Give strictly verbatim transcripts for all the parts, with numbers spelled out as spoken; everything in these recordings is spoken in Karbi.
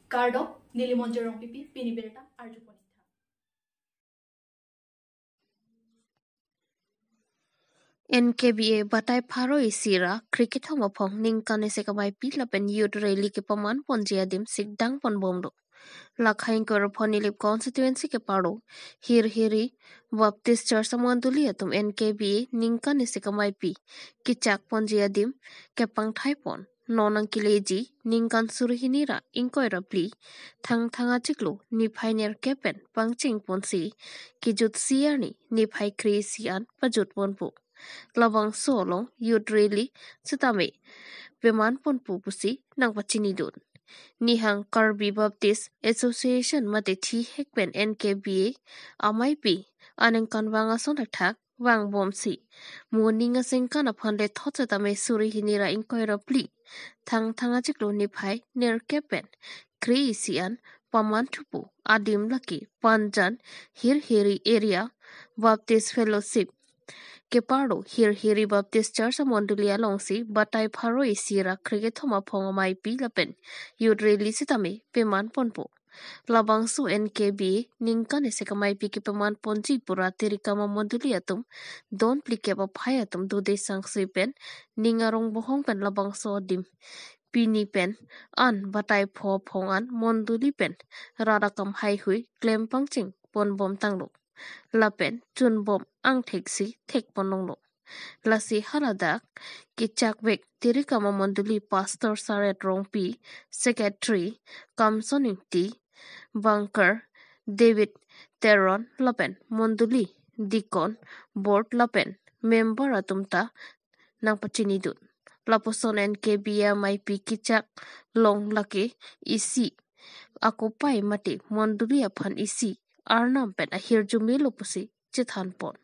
Kardom, neli Monjir Rongpipi, pini birta arjupon. N K B A batai pharo isi ra krekethom aphong ningkan isi kamaipi lapen youth rally kepaman ponji adim sikdang pon bomlo. Lakha ingkoi ra phongo Nilip constituency kepado Hirhiri Baptist Church amondoli atum N K B A ningkan isi kamaipi kechak ponji adim kepangthai pon. Non nangkeleji ningkan suri hini ra ingkoi ra phli Thangthang achiklo niphai nerkep pen pangcheng ponsi kejut isi arni niphai kre-isi an pajut ponpo. Labangso along youth rally sitame peman ponpo pusi nangpachinidun. Nihang Karbi Baptist Association mate thihek pen N K B A amaipi aningkanvang ason thakthak vangbomsi moning asengkan aphan lethot sitame suri hini ra ingkoi ra phli Thangthang achiklo niphai nerkep pen kre-isi an paman thupo adim lake Panjan Hirhiri Area Baptist Fellowship kepado Hirhiri Baptist Church amondoli alongsi batai pharo isi ra krekethom aphong amaipi lapen youth rally sitame peman ponpo. Labangso N K B A ningkan isi kamaipi kepaman ponji pura Tirikam amondoli atum don phlikep aphai atum dode sangsui pen ning arong bohong pen labangso adim pini pen an batai pho aphong an mondoli pen rat akam haihui klem pangcheng ponbom tanglo. Lapen chunbom angthek si thek ponlonglo. Lasi haladak kechakvek Tirikam amondoli Pastor Saret Rongpi, Secretary Kamson Ingti, Banker David Teron lapen mondoli, deacon, board lapen member atum ta nangpachinidun. Lapuson N K B A amaipi kechak along lake isi akopai mate mondoli aphan isi arnam pen ahirjume lo pusi chethan pon.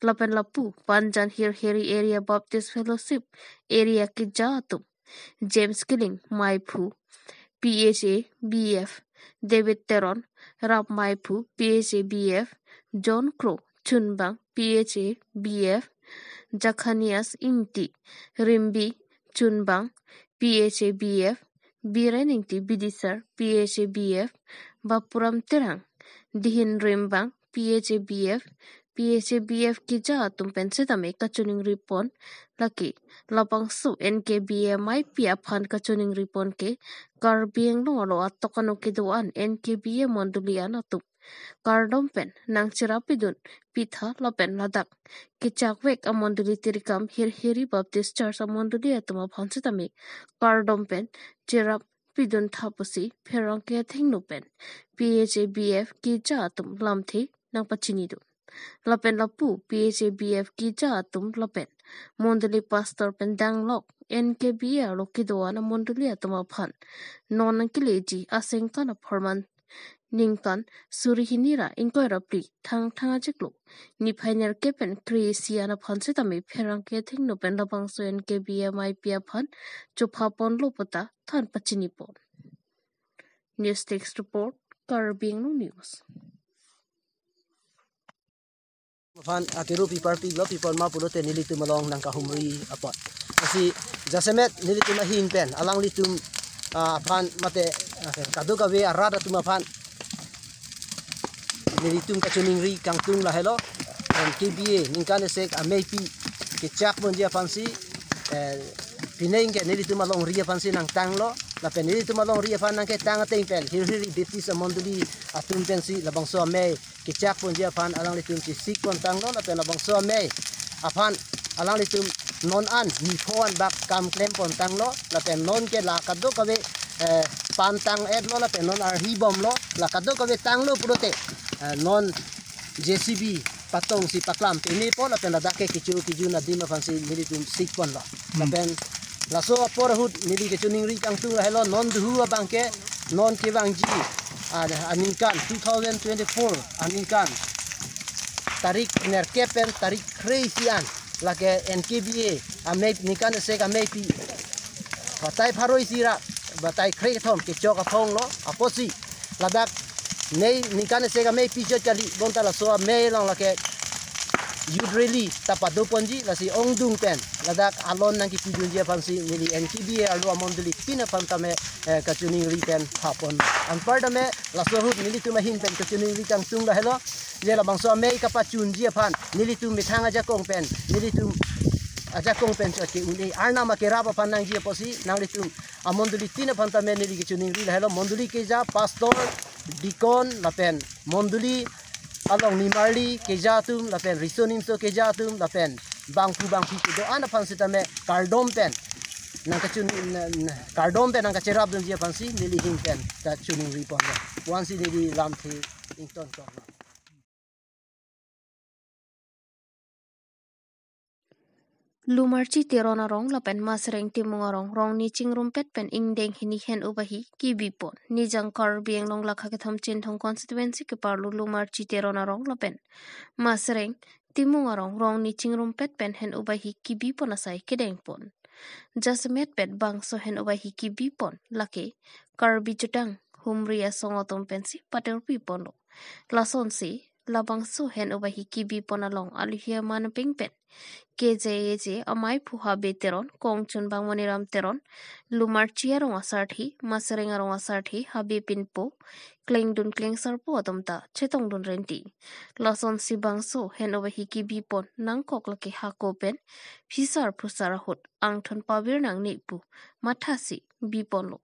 Lapen lapu Panjan Hirhiri Area Baptist Fellowship area keja atum James Killing Maiphu, P H A B F, David Teron Rap Maiphu, P H A B F, John Kro Chunbang, P H A B F, Jakhanias Ingti Rimbi Chunbang, P H A B F, Biren Ingti Bidisar, P H A B F, Bapuram Terang Dihin Rimbang, P H A B F, P H A B F keja atum pen sitame kachiningri pon lake labangso N K B A amaipi aphan kachiningri pon ke Karbi Anglong arlo atok ano kedo-an N K B A mondoli an atum kardom pen nangcherap pidun pitha lapen ladak kechakvek amondoli Tirikam Hirhiri Baptist Church amondoli atum aphan sitame kardom pen cherap pidun tha pusi pherangke athengno pen P H A B F keja atum lamthe nangpachinidun. Lapen lapu P H A B F keja atum lapen mondoli pastor pen danglok N K B A arlo kedo-an amondoli atum aphan non nangkeleji asengkan apharman ningkan suri hini ra ingkoi ra phli Thangthang achiklo niphai nerkep pen kre-isi an aphan sitame pherangke athengno pen labangso N K B A amaipi aphan chopha ponlo puta than pachini pon. News Desk Report, Karbi Anglong News. Aphan akiru pipar pilo pipar ma pulote nelitum along nangkahumri apot. Lasi jasemet nelitum ahin pen alanglitum, ah, aphan mate, ah, kadokave arat atum aphan nelitum kachiningri kangtung lahelo. N K B A ningkan esek ameipi kechak ponji aphansi, eh, pineng ke nelitum alongri aphansi nangtanglo. Lapen nelitum alongri aphan nangketang ateng pen Hirhiri Baptist amondoli atum pensi labangso amei kechak ponji aphan alanglitum chesik pon tanglo, lapen labangso amei aphan alanglitum non an nipho an bak kam klem pon tanglo, lapen non ke la kadokave, eh, pantang-etlo, lapen non arhi bomlo, la kadokave tanglo pulote, eh, non J C B patongsi paklam pemepo, lapen ladak ke kecho kejun adim aphansi nelitum sik ponlo. Hmm. Lapen laso apor ahut neli kachiningri kangtung lahelo, non duhu abang ke non kevangji, ah, aningkan two thousand twenty-four aningkan tarik nerkep pen tarik kre-isi an lake N K B A amei ningkan esek ameipi batai pharo isi ra batai kre-kethom kechok aphonglo apotsi ladak mei ningkan esek ameipi chot kali bonta laso amei along lake youth rally ta padoponji, lasi ongdung pen ladak alon nangkipidunji aphansi neli N K B A arlo amondoli tin aphan tame, eh, kachiningri pen hapon. Anpar tame laso ahut nelitum ahin pen kachiningri kangtung lahelo. Je labangso amei kapachunji aphan nelitum methang ajakong pen, nelitum ajakong pen chot ke un-e, Arnam akerap aphan nangji apotsi nanglitum amondoli tin aphan tame neli kachiningri lahelo. Mondoli keja, pastor, deacon lapen mondoli along nimarli keja atum lapen riso nimso keja atum lapen bangphu bangphi kedo-an aphan sitame kardom pen nangkachun, na, na, kardom pen nangkacherapdunji aphansi neli ahin pen kachiningri ponlo. Puansi neli lamthe ingtonkok. Lumarchi Teron arong lapen Masreng Timung arong rong ni chingrumpet pen ingdeng hini hen-up ahi kibipon. Nijang Karbi Anglong lakha kethom Chinthong constituency keparlo Lumarchi Teron arong lapen Masreng Timung arong rong ni chingrumpet pen hen-up ahi kibipon asai kedengpon. Jasemet pet bangso hen-up ahi kibipon lake Karbi Jutang Humri Asong atum pensi paterpiponlo. Lasonsi labangso hen-up ahi kibipon along aluhia manpeng pen K J A J amaiphu Habe Teron, kongchunbang Moniram Teron, Lumarchi arong asarthi, Masreng arong asarthi Habe Pinpo, klengdun klengsarpo atum ta chetongdun renti. Lasonsi bangso hen-up ahi kibipon nangkok lake hako pen phisar phusar ahut angthun pavir nangne pu mathasi biponlo.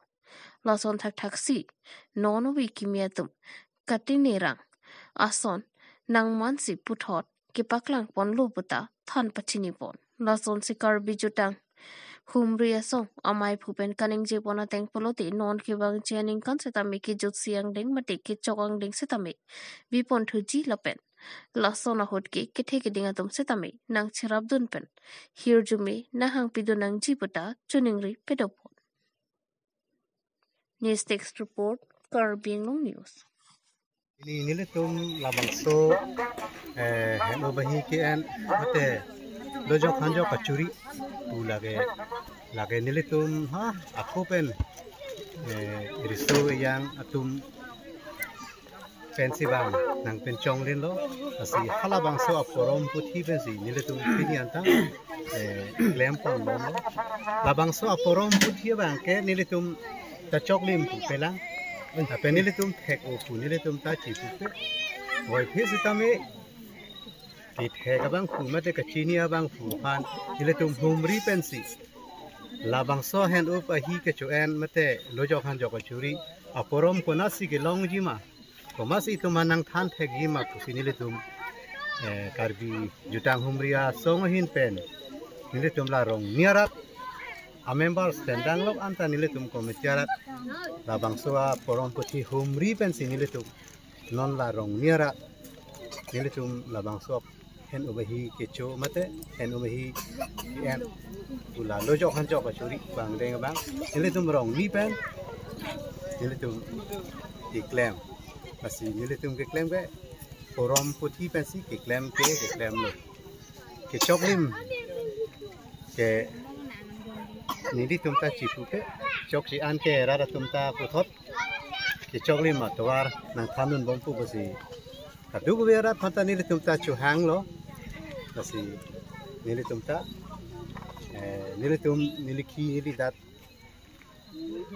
Lason thakthaksi non ove kimi atum katinerang ason nangmansi puthot kepaklangponlo puta than pachinipon. Lasonsi Karbi Jutang Humri Asong amaiphu pen kaningjepon ateng pulote non kevangji aningkan setame kejutsi angdeng mate kechok angdeng setame biponthuji lapen lason ahut ke kethe keding atum setame nangcherapdun pen hirjume nanghangpidun nangji puta chiningri pedopon. News Desk Report, Karbi Anglong News. Pini nelitum labangso, eh, hen-up ahi ke-en mate lojok hanjok kachuri pu lake, lake nelitum ha ako pen, eh, riso ejang atum pensi bang nangpinchonglinlo. Lasi halabangso aporom puthi pensi nelitum pini anta, eh, klemponbomlo. Labangso aporom puthi abang ke nelitum ta choklim pu pelang. Lapen nelitum thek-o pu nelitum ta chipupe. Voiphit sitame kethek abangphu mate kachini abangphu aphan nelitum humri pensi labangso hen-up ahi kecho-en mate lojok hanjok kachuri aporom konatsi kelongji ma, komatsi itum anang than thekji ma pusi nelitum, eh, Karbi Jutang Humri Asong ahin pen nelitum la rong ni arat amember stand danglok anta nelitum committee arat labangso aporom puthi humri pensi nelitum non la rong ni arat nelitum labangso hen-up ahi kecho mate hen-up ahi en pu la lojok hanjok kachuri bang deng bang nelitum rong ni pen nelitum keklem. Lasi nelitum keklem ke porom puthi pensi keklem ke keklemlo. Kechoklim ke nelitum ta chipupe, chokche an ke rat atum ta puthot kechoklim atovar nangthandunbompo pusi kadokave arat aphanta nelitum ta chohanglo. Lasi nelitum ta, eh, nelitum nelikhi nelidat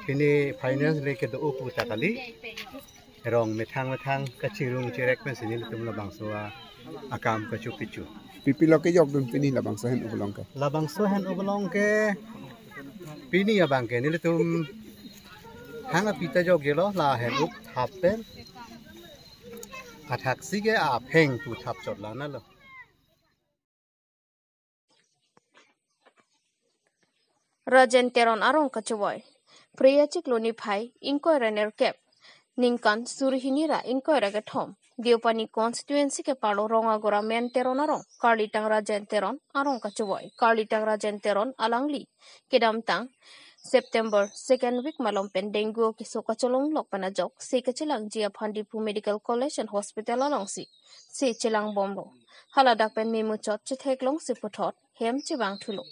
pini finance le kedo-o pu ta kali. Rong methang methang kachirung chirek pensi nelitum labangso a-, akam kachupichu. Pi pi lo kejokdun pini labangso hen-up along ke? Labangso hen-up along ke pini abang ke nelitum hang api ta jokjelo, la hen-up thap pen. Athaksi ke apheng pu thap chot la nalo. Rajen Teron arong kachevoi. Phre achiklo niphai ingkoi ra nerkep, ningkan suri hini ra ingkoi ra kethom, Deopani constituency keparlo Rongagora Men Teron arong karlitang Rajen Teron arong kachevoi. Karlitang Rajen Teron alangli kedamtang September second week malom pen dengue keso kacholonglok pen ajok se kachelangji aphan Diphu Medical College and Hospital alongsi se chelangbomlo. Haladak pen memuchot chetheklongsi puthot hem chevangthulo.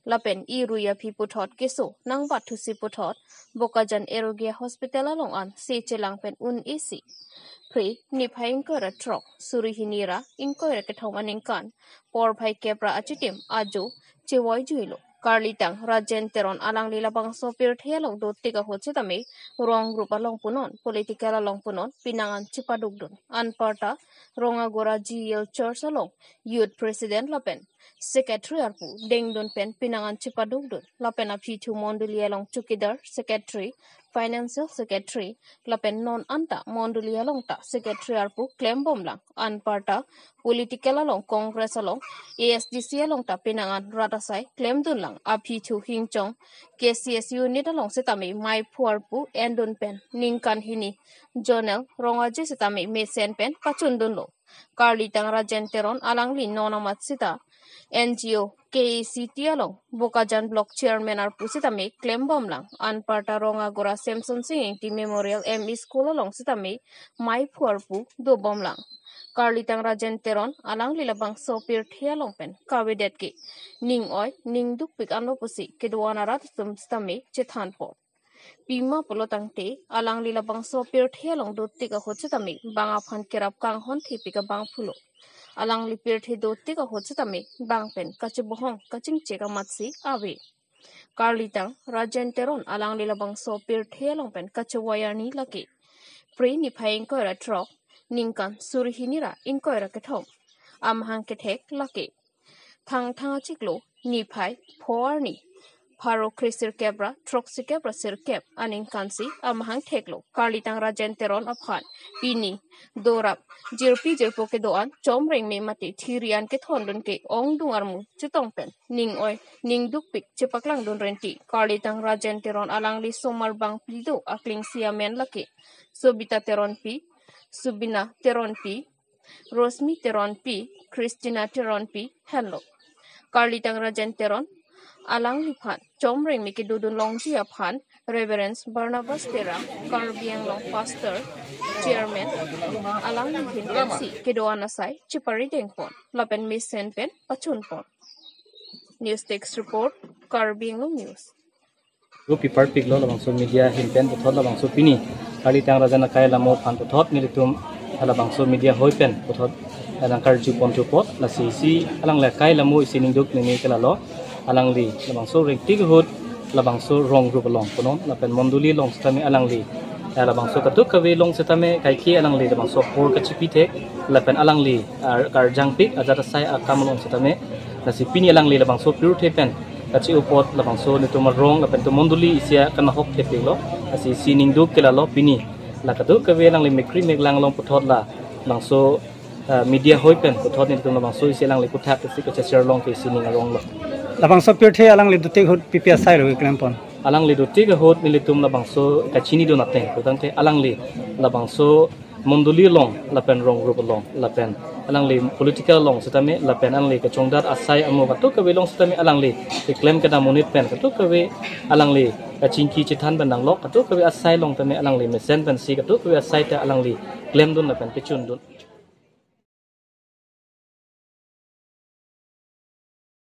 Lapen irui aphi puthot keso nangbatthusi puthot Bokajan Arogia Hospital along an se chelang pen un-esi Phre niphai ingkoi ra throk, suri hini ra ingkoi ra kethom aningkan, porphai kep ra achitim ajo chevoijuilo. Karlitang Rajen Teron alangli labangso pirthe along dotik ahut sitame rong group along punon, political along punon, pinangan chepadukdun. Anparta Rongagora G E L Church along Youth President lapen Secretary arpu dengdun pen pinangan chepadukdun. Lapen aphi thu mondoli along chowkidar, Secretary, Financial Secretary, lapen non anta mondoli along ta Secretary arpu klembomlang. Anparta political along Congress along A S D C along ta pinangan rat asai klemdunlang. Aphi thu Hingchong K C S unit along sitame maiphu arpu endun pen ningkan hini Zonal Rong Aje sitame mesen pen pachundunlo. Karlitang Rajen Teron alangli non amat sita N G O K A C T along Bokajan Block Chairman arpu sitame klembomlang. Anparta Rongagora Samson Sing Ingti Memorial M E School along sitame maiphu arpu dobomlang. Karlitang Rajen Teron alangli labangso pirthe along pen kavedet ke ning oi ning dukpik anlo pusi kedo-an arat atum sitame chethanpo. Pima pulo tangte alangli labangso pirthe along dotik ahut sitame bang aphan kerap kanghon thepik abang pulo. Alangli pirthe dotik ahut sitame bang pen kachebohong kachingchek amatsi ave. Karlitang Rajen Teron alangli labangso pirthe along pen kachevoi arni lake Phre niphai ingkoi ra throk, ningkan suri hini ra ingkoi ra kethom. Amahang kethek lake Thangthang achiklo niphai pho arni pharo kre sirkep ra throk sirkep ra sirkep aningkansi amahang theklo. Karlitang Rajen Teron aphan pini dorap jirpi jirpo kedo-an chomreng me mate thiri an kethondun ke ongdung armu chetong pen ning oi ning dukpik chepaklangdun renti. Karlitang Rajen Teron alangli somar bangphli do aklingsi amen lake Sobita Teronpi, Subina Teronpi, Rosmi Teronpi, Christina Teronpi henlo. Karlitang Rajen Teron alangliphan chomreng me kedodun longji aphan Reverend Barnabas Terang, Karbi Anglong Pastor Chairman, alangli ahin pensi kedo-an asai cheparidengpon lapen mesen pen pachunpon. News Desk Report, Karbi Anglong News. Ru piparpiklo labangso media ahin pen puthot labangso pini Karlitang Rajen akai alamo aphan puthot nelitum labangso media ahoi pen puthot nangkarjupon thu apot, lasi isi alangli akai alamo isi ningduk nini ke lalo, alangli labangso rengtik ahut labangso rong group along punon lapen mondoli along sitame alangli, eh, labangso kadokave along sitame kaike alangli labangso apor kachipi thek lapen alangli, ah, karjangpik ajat asai akam along sitame, lasi pini alangli labangso pirthe pen kache-o apot labangso netum arong lapen netum mondoli isi akanahok thepiklo. Lasi isi ningduk ke lalo, pini la kadokave alangli mekri meklang along puthot labangso, ah, media ahoi pen puthot netum labangso isi alangli puthak isi kachesher long ke isi ning aronglo. Labangso pirthe alangli dotik ahut pipi asai lo keklempon? Alangli dotik ahut nelitum labangso kachinidun ateng putangte alangli labangso mondoli along lapen rong group along lapen alangli political along sitame lapen alangli kachongdat asai amo kadokave along sitame alangli keklem kedam monit pen kadokave alangli kachingki chethan pen nanglok, kadokave asai along tame alangli mesen pensi kadokave asai ta alangli klemdun lapen pechundun.